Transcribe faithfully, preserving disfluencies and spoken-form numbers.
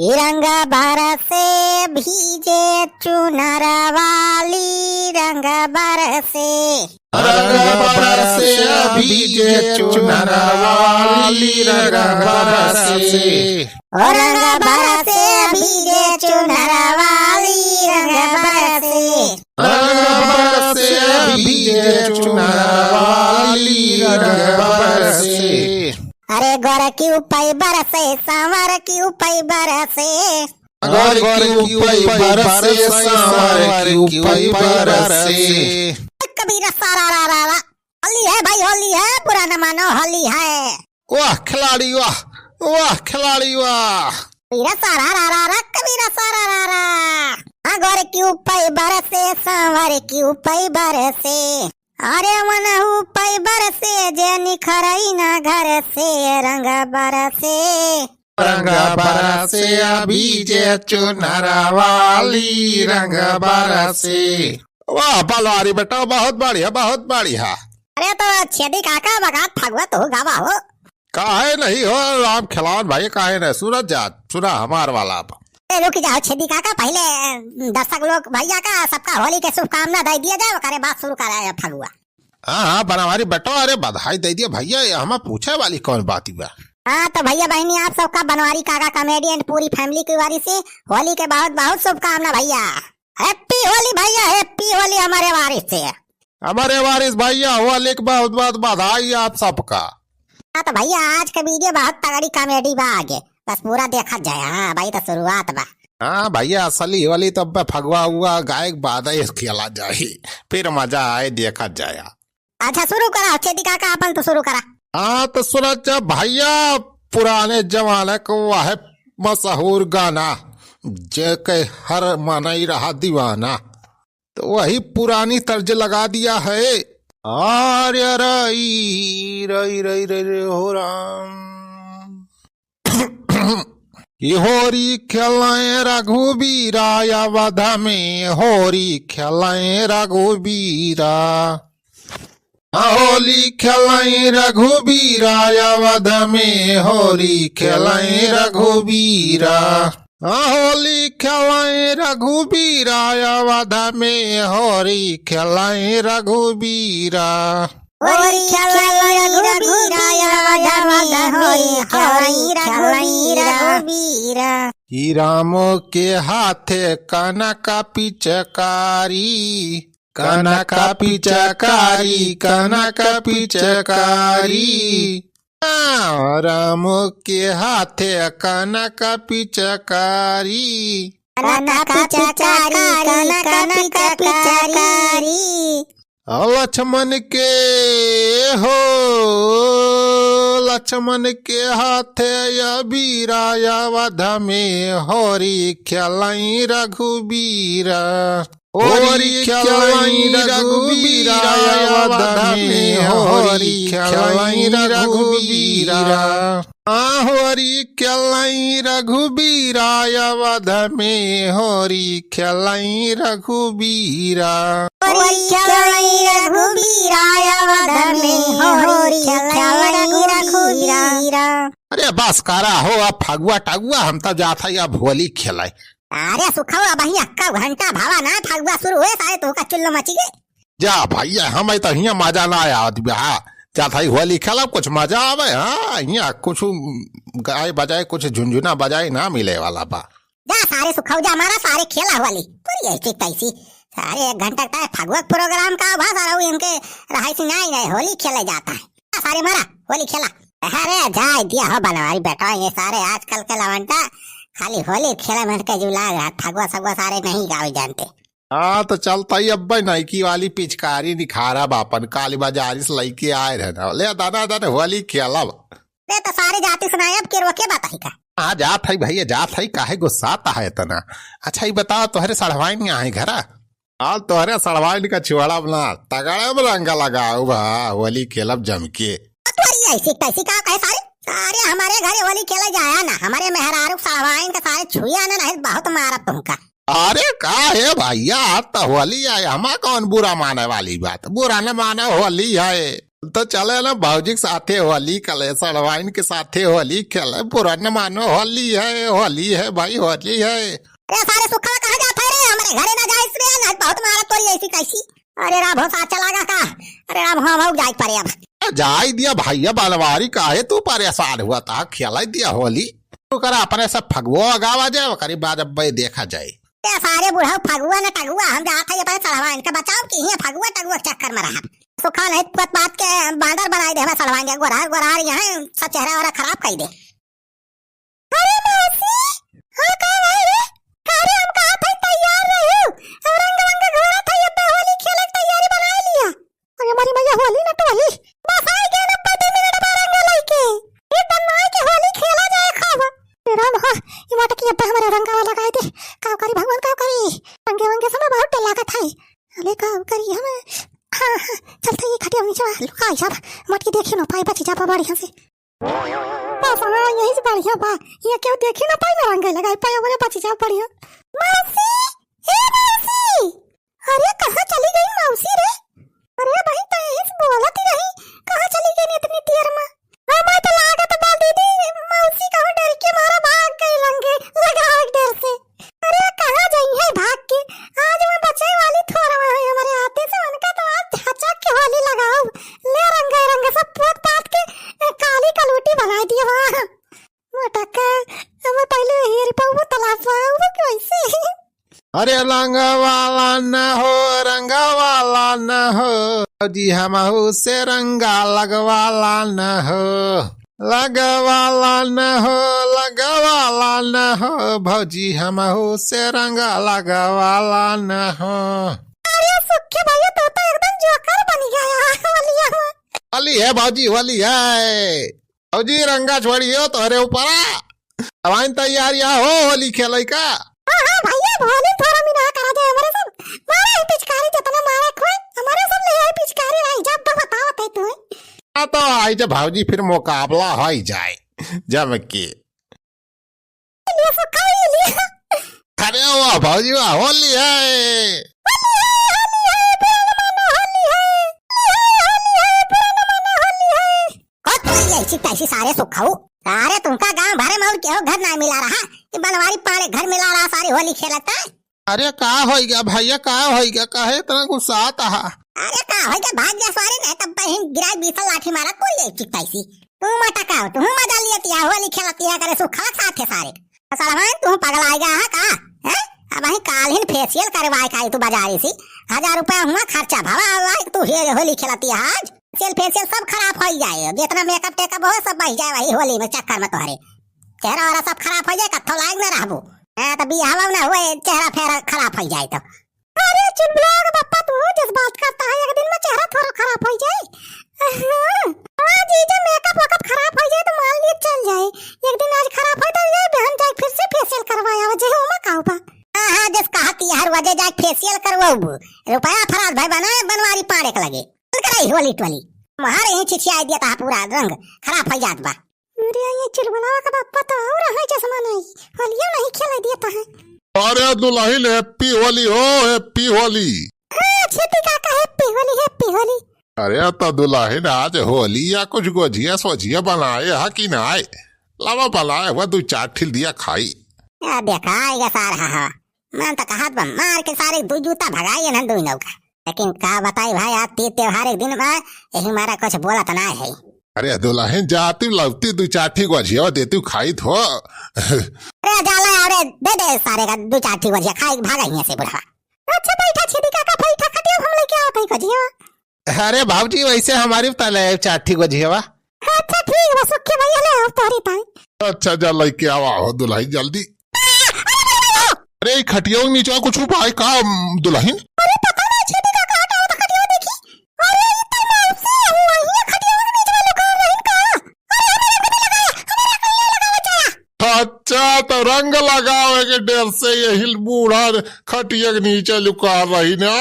रंग बरसे भीजे चुनर वाली, रंग बरसे। रंग बरसे भीजे चुनर वाली, रंग बरसे। ओ रंग बरसे भीजे चुनर वाली, रंग बरसे। रंग बरसे भीजे चुनर वाली, रंग बरसे। अरे गोर की उपई बरसे, सांवर की उपई बरसे। गोर की उपई बरसे, सांवर की उपई बरसे। कबीरा सारा रा रा रा। होली है भाई, होली है, बुरा न मानो, होली है। वाह खिलाड़ी वाह, वाह खिलाड़ी वाह। कबीरा सारा रा रा रा, कबीरा सारा रा रा। हाँ, गोर की उपई बरसे, सांवर की उपई बरसे। अरे मन उपई बरसे, जे निखरई ना घर से, रंग बरसे। रंग बरसे अभी जे चुनर वाली, रंग बरसे। वाह बनवारी बेटा, बहुत बढ़िया, बहुत बढ़िया। अरे तो छेदी काका, बगात फगुआ तू गावा हो। काहे नहीं हो राम खिलावन भाई, काहे नहीं? सुनत जा, सुना हमार वाला अब। ए, रुक जाओ छेदी काका, पहिले दर्शक लोग भैया का सबका होली के शुभकामना दे दिया जाए, ओकरे बाद शुरू करा जाए फगुआ। हाँ, हाँ, बनवारी बेटो, अरे बधाई दे दिया भैया, ये हमें पूछे वाली कौन बात बा? हाँ, तो भैया बहनी आप सबका बनवारी काका comedy and पूरी family की वारी से होली के बहुत बहुत शुभकामना भैया। Happy होली भैया, happy होली हमारे वारिस से। हमारे वारिस भैया, होली के बहुत बहुत बधाई आप सबका। हाँ, तो भैया आज का video बहुत तगड़ी comedy बा आगे, बस पूरा देखा जाए। हाँ भाई, तो शुरुआत बा। हाँ भैया, असली होली तो अब फगुआ हुआ गायक बाद ही खेला जाए, फिर मजा आए, देखा जाए। अच्छा, शुरू करा, छेदी काका, अपन तो शुरू करा। हाँ, तो सुना जा भैया, पुराने जमाने को वह मशहूर गाना, जे के हर मनई रहा दीवाना, तो वही पुरानी तर्ज लगा दिया है। आर्य रई, रई, रई, रई, रई, हो राम। कि होरी खेलें रघुबीरा अवध में, होरी खेलें रघुबीरा। होली खेलें रघुबीरा अवध में, होली खेलें रघुबीरा। होली खेलें रघुबीरा अवध में, होली खेलें रघुबीरा। होली खेलें रघुबीरा अवध में, होली खेलें रघुबीरा। कि राम के हाथे कनक पिचकारी, कनक पिचकारी, कनक पिचकारी। हाँ, राम के हाथे कनक पिचकारी। कनक पिचकारी, कनक पिचकारी। लक्ष्मण के हो, लक्ष्मण के हाथे अबीरा अवध में, होरी खेलें रघुबीरा। होरी खेलें रघुबीरा अवध में, होरी खेलें रघुबीरा। आ होरी खेलें रघुबीरा अवध में, होरी खेलें रघुबीरा। होरी खेलें रघुबीरा अवध में, होरी खेलें रघुबीरा। अरे बस करा हो, अब फगुआ टगुआ, हम तो जात है अब होली खेले। अरे सुखवा, अबहीं अक्का घंटा भवा ना फगुआ शुरू होए, सारे तोहका चुल्लो मची गए। जा भैया, हमें तो हियाँ मजा ना आवत बा। हाँ, जात है होली खेलब, कुछ मजा आवे। हाँ, हियाँ कुछ गाए बजाए, कुछ झुनझुना बजाए ना मिले वाला बा। जा सारे सुखऊ जा, हमारा सारे खेला होली। तोरी ऐसी तैसी। सारे एक घंटा का फगुआ program का बा, सारा वो इनके रहाई से नहीं, नहीं, होली खेले जाता है। जा सारे मारा, होली खेला। अरे जाए दिया हो बनवारी बेटा, ये सारे आजकल के लवंडा खाली होली खेले में के जुला गया, फगुआ सगुआ सारे नहीं गावे जानते। हाँ, तो चलता ही अब भाई नईकी वाली पिचकारी निखारा बापन, काली बाजारी से लइके आए रहे ना। ले दादा दादा होली खेलब। रे तो सारे जाति सुनाए, अब के रोके बात है का? हाँ, जात है भैया, जात है, काहे गुस्सात है इतना? अच्छा, ये बताओ, तोहरे सड़वाइन यहाँ है घरा? हाँ, तोहरे सड़वाइन का छुआड़ा बना, तगड़े में रंगा लगाओ बा, होली खेलब जम के। तोरी ऐसी तैसी का कहे सारे? सारे हमारे घरे होली खेले जाया ना, हमारे मेहरारू सड़वाइन का सारे छुआ ना, नहीं बहुत मारब तुमका। अरे का है भैया, आज तो होली आए, हमा कौन बुरा माने वाली बात, बुरा न माने, होली है। तो चले ना भौजी के साथे होली खेले, सड़वाइन के साथे होली खेले, बुरा न मानो, होली है, होली है भाई, होली है। अरे सारे सुखवा कहाँ जात है रे? हमरे घरे ना जाइस रे, नहीं बहुत मारा तोरी ऐसी कैसी। अरे राम हो, साथ चलागा का? अरे राम हो, हम जाए परे अब। जाए दिया भैया बनवारी, काहे तू परेशान हुआ था? खेला दिया होली, तू करा अपने सब फगुआ गावा जाए, ओकरी बाद अब भाई देखा जाए। ए सारे बुढ़ऊ फगुआ न टगुआ, हम जात है अपने सड़वाइन के बचाव कि हियाँ फगुआ टगुआ के चक्कर में रहा। सुखा नहीं पुत बात के बांदर बनाई दे हमारे सड़वाइन के, गोरहर गोरहर यहाँ सब चेहरा वेहरा खराब कर दे। अरे मौसी, हाँ का भाई रे? का रे हम कहा था तैयार रही हूँ, अब रंग वंग घोरा था, ये तो होली खेले के तैयारी बनाई लिया। अरे हमारी मैया होली न टोली, बस आई गए ना दो मिनट में रंग लेके, ये तन्नाई के होली खेला जाए खूब। अरे राम हो, ये मोटकी अब्बा हमारे रंगावा लगाए दे। का करी भगवान, का करी? रंगे वंगे समय बहुत डर लागत है। अरे का करी हम? हाँ, हाँ, चलते ही खटिया नीचे लुकाई जाब। मोटकी देखी ना पाई, बची जाब बढ़िया से। बस हाँ, यही से बढ़िया बा। ये क्यों देखी ना पाई ना रंगे लगाई पाई, हमारे बची जाब बढ़िया। मौसी, ए मौसी, अरे कहाँ चली गई मौसी रे? अरे भाई तो यही से बोलत ही रही, कहाँ चली गई इतनी देर में? हमें तो लागत बा दीदी, मौसी कहूँ डर के मारा भाग गई रंगे लगावे के डर से। अरे कहाँ जाई है भाग के? आज मैं बचे वाली थोड़ा है हमारे हाथे से, उनका तो आज हचक के होली लगाओ। ले रंगे रंगे सब पोत पात के, ए, काली कलूटी बना दिया वहाँ। मटका, हमें पहले हेर पाऊ तालाब पाऊ कैसे? अरे रंग वाला न हो, रंग वाला न हो, भौजी हमहू से रंगा लगवाला न हो, लगवाला न हो, लगवाला न हो, भौजी हमहू से रंगा लगवाला न हो। अरे सुखे भैया, तू तो एकदम जोकर बन गया होलिया में। होली है भौजी, होली है। भौजी रंगा छोड़ियो तोहरे ऊपरा। हमारी तैयारियां हो होली खेले का? हाँ, हाँ, भैया, होली थोड़ा मिना करा जाए हमारे सब। मारा है पिचकारी जितना मारा खोए, हमारे सब ले आई पिचकारी रही जब तो बतावत है तू। हाँ, तो आई जब भौजी फिर मुकाबला हो ही जाए जम के। ये सब खाई लिया। अरे वाह भौजी वाह, होली है। होली है, होली है, पुराना मानो होली है। होली है, होली है, पुराना मानो होली है। कत नहीं ऐसी तैसी सारे सुखाऊ। सारे तुमका गांव भरे में और केहू घर ना मिला रहा कि बनवारी पाड़े घर मिला रहा, सारी होली खेलत है। अरे का होई गया भैया, का होई गया, काहे इतना गुस्सात आहा? अरे का होई गया, भाग जा सारे, नहीं तब बहिन गिराई बीसल लाठी मारा कोई ऐसी तैसी। तू मटकाओ, तू मजा लियत या होली खेलत या करे सुखा साथे सारे। सलमान तू पगलाएगा हा का? हैं? अब वही काल ही फेशियल करवाए का तू बाजारी से। हजार रुपया हुआ खर्चा भवा, अब तू हे होली खेलत या आज। फेशियल फेशियल सब खराब हो जाए, जितना मेकअप टेकअप हो सब बह जाए वही होली में चक्कर में तोहरे। चेहरा वेहरा सब खराब हो जाए, कत्थो लायक न रहबो। हाँ, तो बियाहवा न हुए, चेहरा फेरा खराब हो जाए तो। अरे चुलबुला के पप्पा, तू जज्बात करता है, एक दिन में चेहरा थोड़ा खराब हो जाए। हाँ, हाँ, जीजा मेकअप वेकअप खराब हो जाए तो मान लिए चल जाए, एक दिन आज खराब हो तो जाए, बहन जाए फिर से फेशियल करवाया, वजह ओमा का बा। हाँ, हाँ, जस कहत यार वजह जाए फेशियल करवाऊ, रुपया फराज भाई बनाए बनवारी पाड़े के लगे। चल कर आई होली टोली, मारे ही छिछिया दिया था, पूरा रंग खराब हो जात बा। अरे, ये चुलबुलावा का बापा तो और है चश्मा नहीं, होलिया नहीं खेले दिया तो है। अरे दुल्हन, हैप्पी होली हो, हैप्पी होली। हाँ, छेदी काका, हैप्पी होली, हैप्पी होली। अरे तो दुल्हन, आज होली या कुछ गोझिया सोझिया बनाए हा कि नाय? लावा बनाए हुआ दू चार ठिल दिया खाई। आ, देखा, ये सार हा, हा। मन तो कहत बा, मार के सारे दू जूता भगाई ना दू नौका। लेकिन का बताई भाई, आज तीज त्योहार एक दिन बा, यही मारा कुछ बोलत ना है। अरे दुल्हन, जाती लौती दू चार ठी गोझिया देती खाई थो। अरे जाला, अरे दे दे सारे का दू चार ठी गोझिया खाई, भागा यहाँ से बुढ़वा। अच्छा बैठा छेदी काका, बैठा खटिया हम लेके आवत है गोझिया। अरे बाबूजी, वैसे हमारी तले चार ठी गोझिया। अच्छा ठीक बा सुखी भैया, ले आओ तोरी ताई। अच्छा जा लेके आवा हो दुल्हन जल्दी। अरे, ई खटिया के नीचे कुछ उपाय का, उम, दुल्हन? अरे, पता ना, छेदी काका हटाओ तो खटिया देखी। अरे, ई तो मौसी है, वही खटिया के नीचे लुका रही का? अरे, हमें रंग भी लगा, हमें रंग नहीं लगा बचा। अच्छा, तो रंग लगावे के डर से यही बूढ़ा खटिया के नीचे लुका रही ना।